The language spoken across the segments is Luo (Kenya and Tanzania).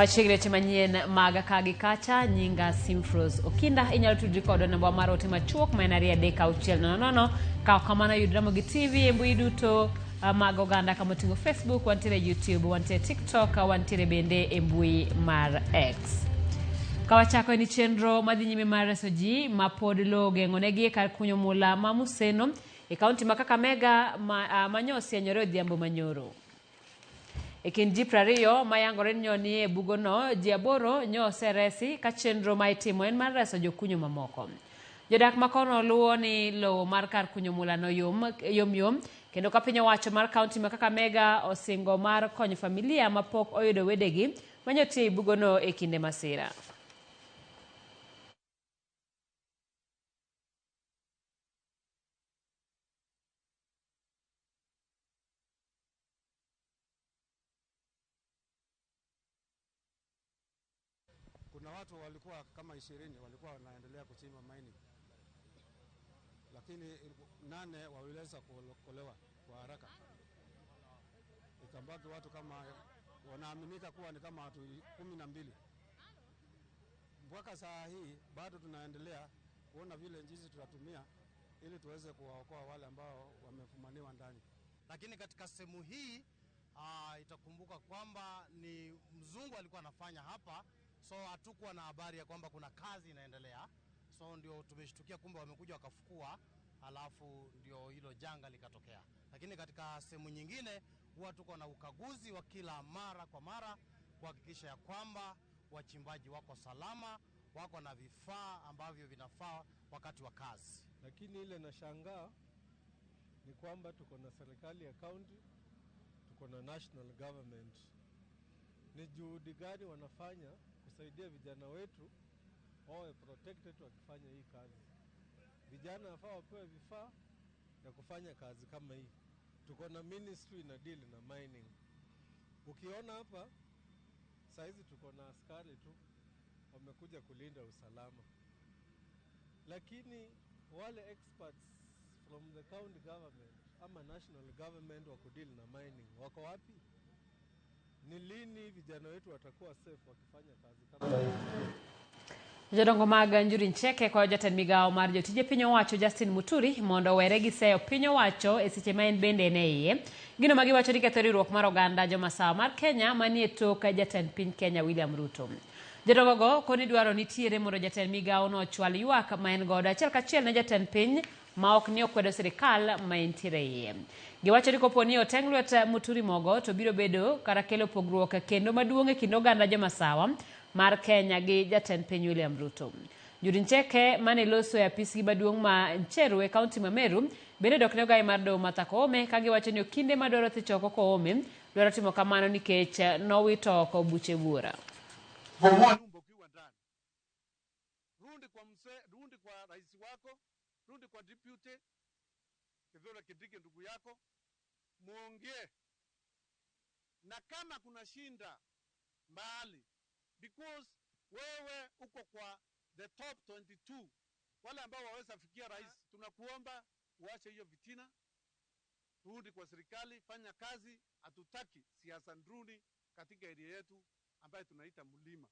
Machiegni weche manyien mag ka gi kacha, nyinga Simfros Okinda. Inyalo tudri kodwa namba mar ote machuok ma en 23600. Ka ok kamano yud Ramogi TV e mbui duto mag oganda kama oting'o Facebook, wantiere YouTube, wantiere TikTok, wantiere bende e mbui mar X. Ka wachako en chenro madhi nyime mar reso ji ma pod lowo ogeng'onegi e kar kunyo mula ma Museno e kaunti ma Kakamega ma, ma nyo osienyore odhiambo manyoro. E kind ji 20 ma yangore ni nyo nie bugono, ji 8 nyo oseresi ka chenro ma itimo en mar reso jokunyo mamoko. Jodak ma kono luwo ni lowo mar kar kunyo mulano yom yom yom kendo ka piny owacho mar kaunti ma Kakamega osingo mar konyo familia mapok oyudo wedegi manyotie e bugono e kinde masira. Kuna watu walikuwa kama 20 walikuwa wanaendelea kuchimba mining, lakini nane waliweza kuokolewa kwa haraka, ikabaki watu kama wanaaminika kuwa ni kama watu 12. Mpaka saa hii bado tunaendelea kuona vile jinsi tutatumia ili tuweze kuwaokoa wale ambao wamefumaniwa ndani. Lakini katika sehemu hii itakumbuka kwamba ni mzungu alikuwa anafanya hapa, so hatukuwa na habari ya kwamba kuna kazi inaendelea, so ndio tumeshtukia kumbe wamekuja wakafukua, alafu ndio hilo janga likatokea. Lakini katika sehemu nyingine huwa tuko na ukaguzi wa kila mara kwa mara kuhakikisha ya kwamba wachimbaji wako salama, wako na vifaa ambavyo vinafaa wakati wa kazi. Lakini ile nashangaa ni kwamba tuko na serikali ya county, tuko na national government. Ni juhudi gani wanafanya kusaidia vijana wetu wawe protected wakifanya hii kazi? Vijana wafaa wapewe vifaa ya kufanya kazi kama hii. Tuko na ministry ina deal na mining. Ukiona hapa saizi tuko na askari tu wamekuja kulinda usalama, lakini wale experts from the county government ama national government wa kudeal na mining wako wapi? Ni lini vijana wetu watakuwa safe wakifanya kazi kama hii? Jodongo mag Njuri Ncheke kwayo jatend migawo mar jotije piny owacho Justin Muturi mondo owere gi seyo piny owacho e seche ma en bende en e iye. Gino ma giwacho ni ketho riwruok mar oganda jomasawa mar Kenya manie tok jatend piny Kenya William Ruto. Jodongo go koni dwaro nitiere mondo jatend migawo no ochwal ywak ma en godo achiel kachiel ne jatend piny ma ok ni okwedo sirikal ma entiere iye. Giwacho ni kopo ni oteng' lwet Muturi mogo to biro bedo kara kelo pogruok kendo maduong' e kind oganda jomasawa mar Kenya gi jatend piny William Ruto. Njuri Ncheke mane loso e apisgi maduong' ma Ncheru e kaunti ma Meru bende dok ne ogayi mar doho Martha Koome ka giwacho ni okinde madwaro thicho oko Koome dwaro timo kamano nikech nowito oko buche buora. Bomoa nyumba ukiwa ndani, rudi kwa mzee, rudi kwa rais wako, rudi kwa deputy Kithure Kindiki, ndugu yako, muongee, na kama kuna shinda mahali, because wewe uko kwa the top 22 wale ambao waweza fikia rais, tunakuomba uache hiyo fitina, rudi kwa serikali, fanya kazi. Hatutaki siasa nduni katika area yetu ambayo tunaita mlima.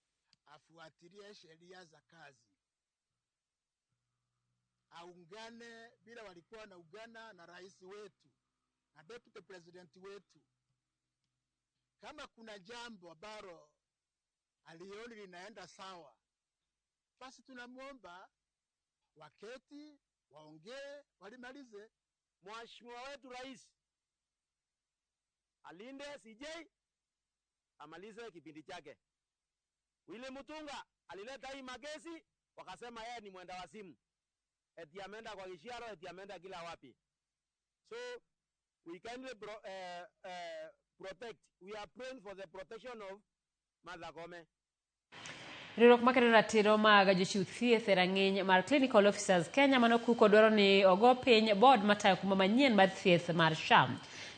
Afuatilie sheria za kazi, aungane bila walikuwa wanaungana na rais wetu na deputy president wetu. Kama kuna jambo ambalo alioni linaenda sawa, basi tunamwomba waketi waongee, walimalize. Mheshimiwa wetu rais alinde CJ amalize kipindi chake. Willy Mutunga alileta hii makesi, wakasema yeye ni mwenda wazimu, eti ameenda kwa Kishiaro, eti ameenda kila wapi. So we kindly protect. We are praying for the protection of Martha Koome. Riwruok makedo ratiro mag jochiw thieth e rang'iny mar Clinical Officers Kenya mano kuko dwaro ni ogo piny board matayo kuma manyien mar thieth mar SHA.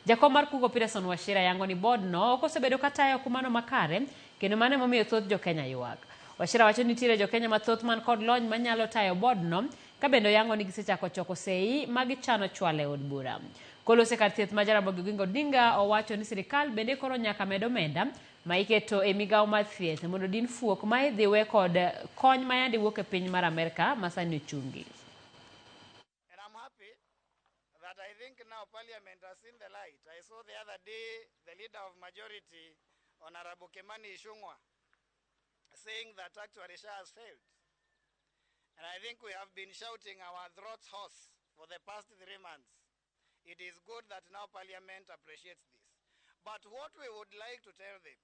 Jakom mar kuko Peterson Wachira yango ni board no ok osebedo katayo kumano makare kendo mano emomiyo thoth jokenya ywak. Wachira wacho ni nitiere jokenya mathoth man kod lony manyalo tayo board no ka bende oyango ni gisechako choko sei ma gichano chwalo e od bura. Kolose kar thieth ma Jaramogi Oginga Odinga owacho ni sirikal bende koro nyaka med omenda ma iketo e migawo mar thieth mondo din fuok ma idhiwe kod kony ma yande wuok e piny mar Amerka ma sani ochungi. And I'm happy that I think now Parliament has seen the light. I saw the other day the leader of majority, Honorable Kimani Ichung'wah, saying that actually SHA has failed. And I think we have been shouting our throats hoarse for the past 3 months. It is good that now Parliament appreciates this. But what we would like to tell them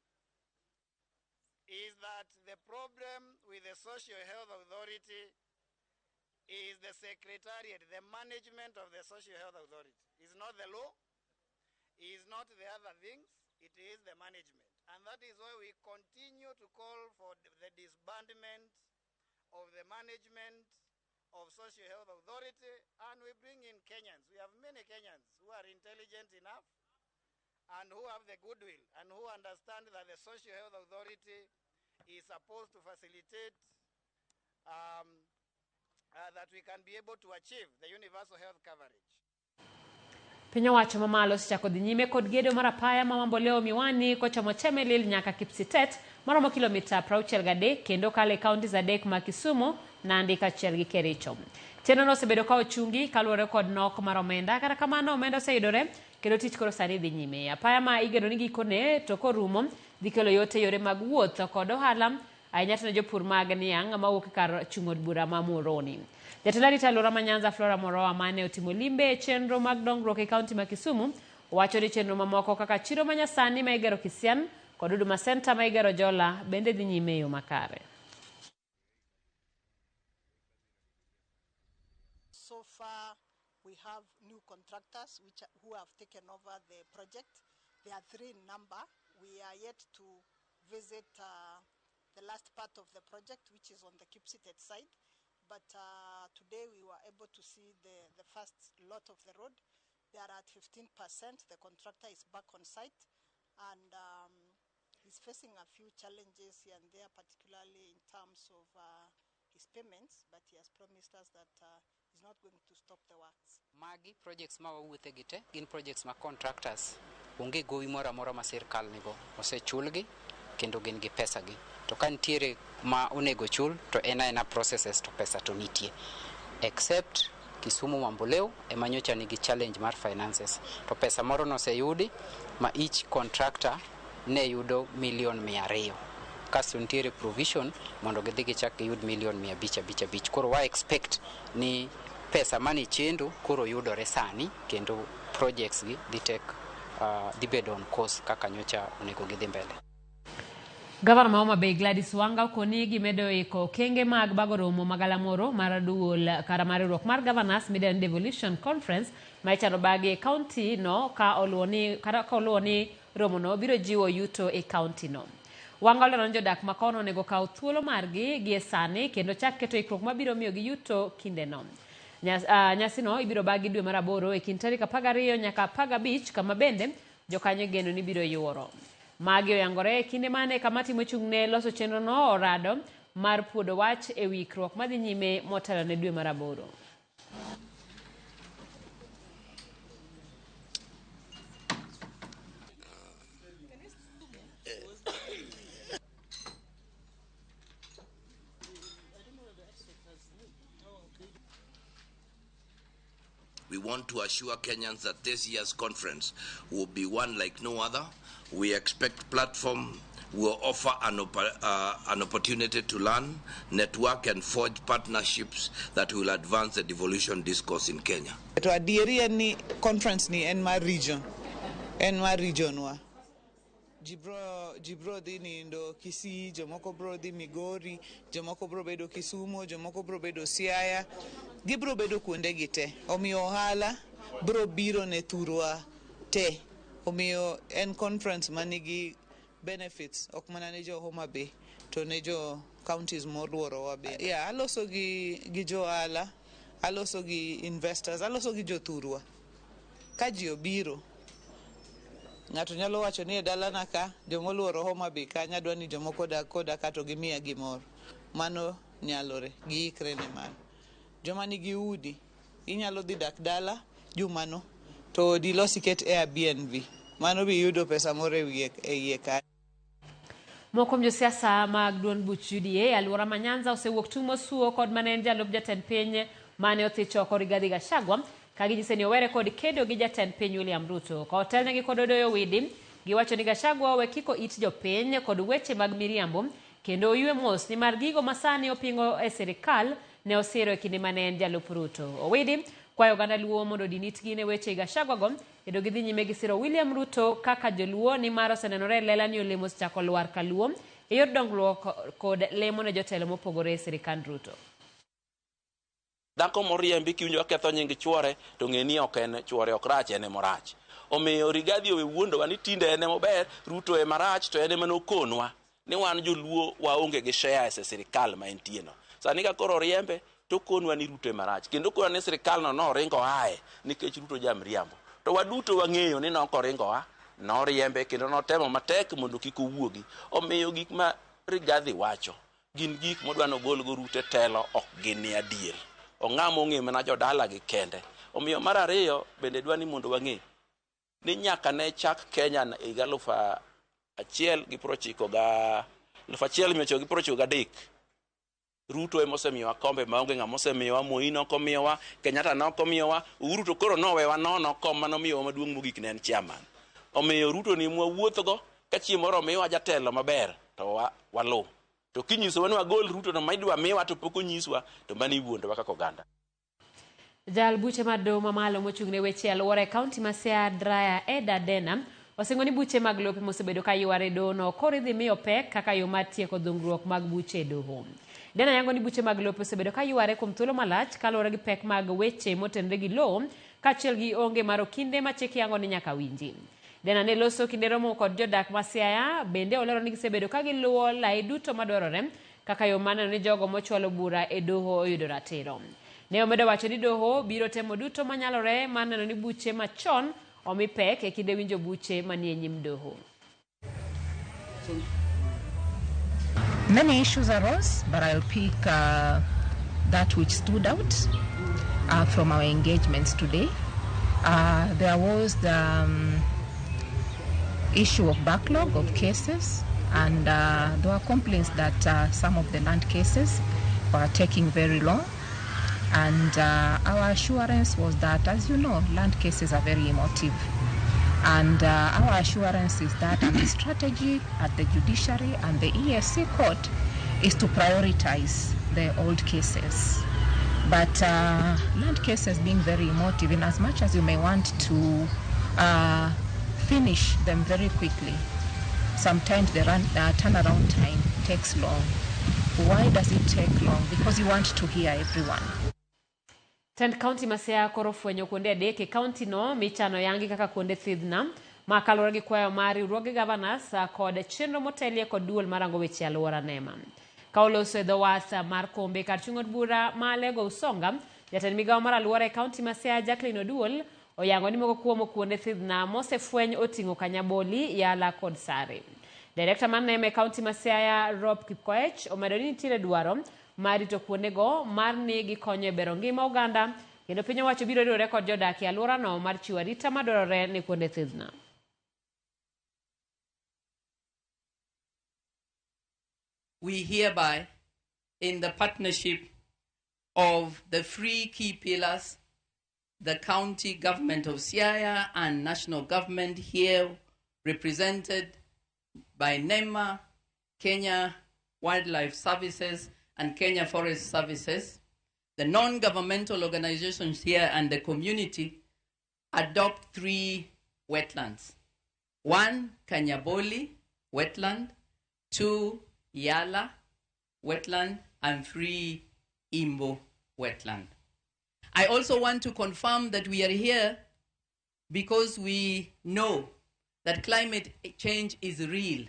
is that the problem with the Social Health Authority is the secretariat, the management of the Social Health Authority. It's not the law, it's not the other things, it is the management. And that is why we continue to call for the disbandment of the management of Social Health Authority, and we bring in Kenyans. We have many Kenyans who are intelligent enough and who have the goodwill and who understand that the Social Health Authority is supposed to facilitate that we can be able to achieve the universal health coverage. Piny owacho mamalo osechako dhi nyime kod gedo mar apaya ma Mamboleo Miwani kochomo Chemelil nyaka Kipsitet maromo kilomita 63 kendo kalo e kauntis 3 ma Kisumu, Nandi kaachiel gi Kericho. Chenrono osebedo ka ochungi kaluwore kod nok mar omenda, kata kamano omenda oseyudore kendo tich koro sani dhi nyime. Apaya ma igeno ni gikone to korumo dhi kelo yot e yore mag wuoth kod ohala ahinya to ne jopur mag niang' mawuok e kar chung' od bura ma Muhoroni. Jatend arita alwora ma Nyanza Flora Moroa mane otimo limbe e chenro mag dongruok e kaunti ma Kisumu wacho ni chenro mamoko kaka chiro ma nyasani ma igero Kisian kod Huduma Center ma igero Jola bende dhi nyime e yo makare. So far, we have new contractors who have taken over the project. They are 3 in number. We are yet to visit the last part of the project, which is on the Kipsitet side. But today we were able to see the first lot of the road. They are at 15%. The contractor is back on site, and he's facing a few challenges here and there, particularly in terms of his payments, but he has promised us that he's not going to stop the works. Magi projects ma wawuothe gi te gin projects ma contractors onge gowi moro amora ma sirkal nigo, osechulgi kendo gin gi pesa gi. To ka nitiere ma onego chul to en aena processes to pesa to nitie. Except Kisumu Mamboleo ema nyocha nigi challenge mar finances. To pesa moro noseyudi ma each contractor ne yudo milion 200. Kasto nitiere provision mondo gidhi gichak giyud milion 555. Koro wa expect ni pesa mane chendo koro yudore sani kendo projects gi dhi take dhi bedo on course kaka nyocha onego gidhi mbele. Gavana ma Homa Bay Gladys Wanga okoni gimedo iko okenge mag bago romo magalamoro mar duol kara mar riwruok mar Governors Media and Devolution Conference ma ichano bagi e kaunti no ka oluwo ni romono biro jiwo yuto e kaunti no. Wanga olero ni jodak ma kono onego kaw thuolo margi gie sani kendo chak keto ikruok mabiro miyo gi yuto kindeno. Nyasino ibiro bagi dwe mar 8 e kind tarik 12 nyaka 15 kama bende jokanyo igeno ni biro yuoro. Magi oyangore e kinde mane kamati mochung' ne loso chenrono orado mar puodo wach e wi ikruok madhi nyime motelo ne dwe mar 8. We want to assure Kenyans that this year's conference will be one like no other. We expect platform will offer an opportunity to learn, network, and forge partnerships that will advance the devolution discourse in Kenya. To adieri en ni conference ni en mar region, en mar region wa. Jibro dhi nindo Kisii, jomoko bro dhi Migori, jomoko bro bedo Kisumu, jomoko bro bedo Siaya, gibro bedo kuonde gi te. Omiyo ohala bro biro ne thurwa te. Omiyo en conference manigi benefits, ok mana ne jo Homa Bay, to ne jo counties moluorowa bende. Yeah, aloso gi jo ohala, aloso gi investors, aloso gi jothurwa. Ka ji obiro, ng'ato nyalo wacho ni e dalana ka jomoluoro Homa Bay kanyo adwa ni jomoko dak koda ka to gimiya gimoro. Mano nyalore, giikre ne mano. Joma nigi udi, inyalo dhi dak dala jumano to odi los iket Airbnb. Mano bi yudo pesa moro e iye kanyo. Moko kuom josiasa mag duond buch UDA e alwora ma Nyanza osewuok tung' mosuo kod mane en jalup jatend piny mane othich oko Rigathi Gachagua ka ginyise ni owere kod kedo gi jatend piny William Ruto. Ka otelnegi kod Odoyo Owidi, giwacho ni Gachagua owe kiko it jopiny kod weche mag miriambo kendo oywe mos nimar gigo masani opingo e sirikal ne osiro e kinde mane en jalup Ruto. Owidi kwayo oganda Luo mondo odin itgi ne weche Gachagua go kendo gidhi nyime gi siro William Ruto kaka joluo nimar osenenore e lela ni olemo osechako lwar kaluo e yor dongruok kod lemo ne jotelo mopogore e sirikand Ruto. Dhako moriembi kiwinjo ketho nying chuore to ng'e ni ok en chuore ok rach en emorach. Omiyo Rigathi owe wuondowa ni tinde en emober, Ruto ema rach to en ema nokonwa ni wan joluo waonge gi shares e sirikal ma entie no. Sani ka koro oriembe to okonwa ni Ruto ema rach kendo okonwa ni sirikal no noringo ae nikech Ruto jamriambo. To waduto wang'eyo ni nok oringo a, noriembe kendo notemo matek mondo kik owuogi. Omiyo gik ma Rigathi wacho gin gik modwa nogol go Ruto e telo ok gin adier. Ong'ama ong'e mana jodalagi kende. Omiyo mar ariyo bende dwa ni mondo wang'e ni nyaka ne chak Kenya e higa 1993 Ruto ema osemiyowa kombe maonge ng'ama osemiyowa, Moi nok omiyowa, Kenyatta nok omiyowa, Uhuru to koro nowewa nono kom manomiyowa maduong' mogik ne en chairman. Omiyo Ruto ni mwawuothogo ka chieng' moro omiwa jatelo maber to waluw. To kinyisowa ni wagol Ruto no ma idwa miwa to pok onyiswa to mano iwuondowa kaka oganda. Jal buche mar doho mamalo mochung' ne weche alwora e kaunti ma Siaya Draya Eda Dena osingo ni buche mag lope mosebedo ka yware e doho no koro idhi miyo pek kaka yo mar tieko dhungruok mag buche e doho. Dena yango ni buche mag lope osebedo ka yware kuom thuolo malach kaluwore gi pek mag weche motenore gi lowo kaachiel gi onge mar okinde ma chik yango ni nyaka winji. Dena ne loso kinde romo kod jodak ma Siaya bende olero ni gisebedo ka giluwo lai duto madwarore kaka yo mar neno ni jogo mochwalo bura e doho oyudo ratiro. Ne omedo wacho ni doho biro temo duto manyalore mar neno ni buche machon omi pek e kinde winjo buche manie nyim doho. Many issues arose, but I'll pick that which stood out from our engagements today. There was the issue of backlog of cases, and there were complaints that some of the land cases were taking very long. And our assurance was that, as you know, land cases are very emotive. And our assurance is that and the strategy at the judiciary and the EAC court is to prioritize the old cases. But land cases being very emotive, in as much as you may want to finish them very quickly, sometimes the turnaround time takes long. Why does it take long? Because you want to hear everyone. Tend kaunti ma Siaya koro fwenyo kuonde adek e kaunti no michano yangi kaka kuonde thidhna ma kaluwore gi kwayo mar riwruoge governors kod chenro motelie kod duol marango weche alwora NEMA. Ka oloso e dho wath mar Kombe kar chung' od bura ma Alego Usonga, jatend migawo mar alwora e kaunti ma Siaya Jacqueline Oduol oyango ni moko kuom kuonde thidhna mosefweny oting'o Kanyaboli, Yala kod Sare. Direkta mar NEMA e kaunti ma Siaya Rob Kipkoech omedo ni nitiere dwaro mar rito kuondego mar ni gikonyo e bero ngima oganda kendo piny owacho biro riwore kod jodak e alworano mar chiwo arita madwarore ne kuonde thidhna. We hereby, in the partnership of the three key pillars, the county government of Siaya and national government here represented by NEMA, Kenya Wildlife Services, and Kenya Forest Services, the non-governmental organizations here and the community adopt three wetlands. 1, Kanyaboli wetland, 2, Yala wetland, and 3, Imbo wetland. I also want to confirm that we are here because we know that climate change is real.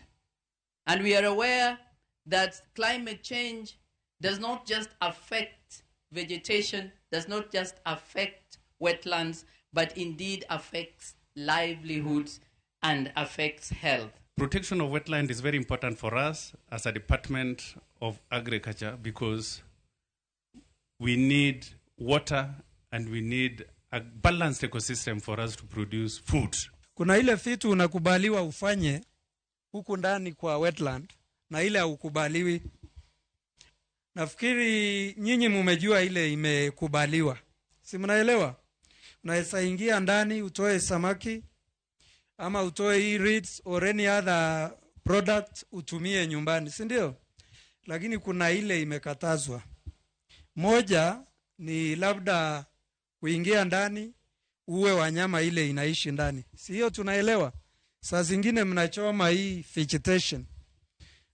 And we are aware that climate change does not just affect vegetation, does not just affect wetlands, but indeed affects livelihoods and affects health. Protection of wetland is very important for us as a Department of Agriculture because we need water and we need a balanced ecosystem for us to produce food. Kuna ile vitu unakubaliwa ufanye huku ndani kwa wetland. na ile haukubaliwi. Nafikiri nyinyi mumejua ile imekubaliwa, si mnaelewa? Unaweza ingia ndani utoe samaki ama utoe hii reeds or any other product utumie nyumbani, si ndio? Lakini kuna ile imekatazwa. Moja ni labda kuingia ndani uwe wanyama ile inaishi ndani, si hiyo tunaelewa? Saa zingine mnachoma hii vegetation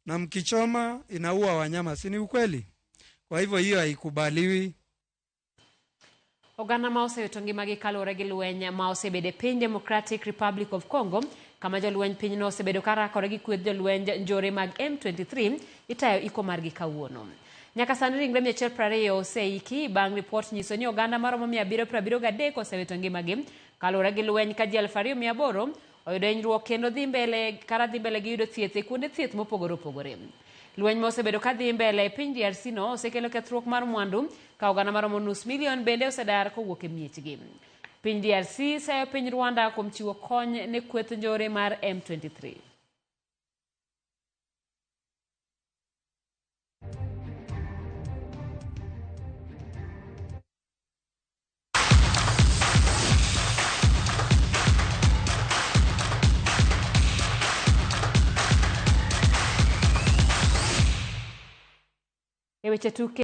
na mkichoma inaua wanyama, si ni ukweli? Kwa hivyo hiyo haikubaliwi. Oganda ma osewito ngimagi kaluwore gi lweny ma osebedo e piny Democratic Republic of Congo kama jolweny pinyno osebedo ka rakore gi kweth jolwenj njore mag M23 itayo iko margi kawuono. Nyaka sani ringre 120 oseiki bang' ripot nyiso ni oganda maromo 773 osewito ngimagi kaluwore gi lweny ka ji 2800 oyudo hinyruok kendo dhi mbele kara dhi mbele gi yudo thieth e kuonde thieth mopogore opogore. Lweny ma osebedo ka dhi mbele e piny DRC no osekelo kethruok mar mwandu ka oganda maromo nus milion bende osedar kowuok e miechgi. Piny DRC sayo piny Rwanda kuom chiwo kony ne kweth njore mar M23. E weche tuke.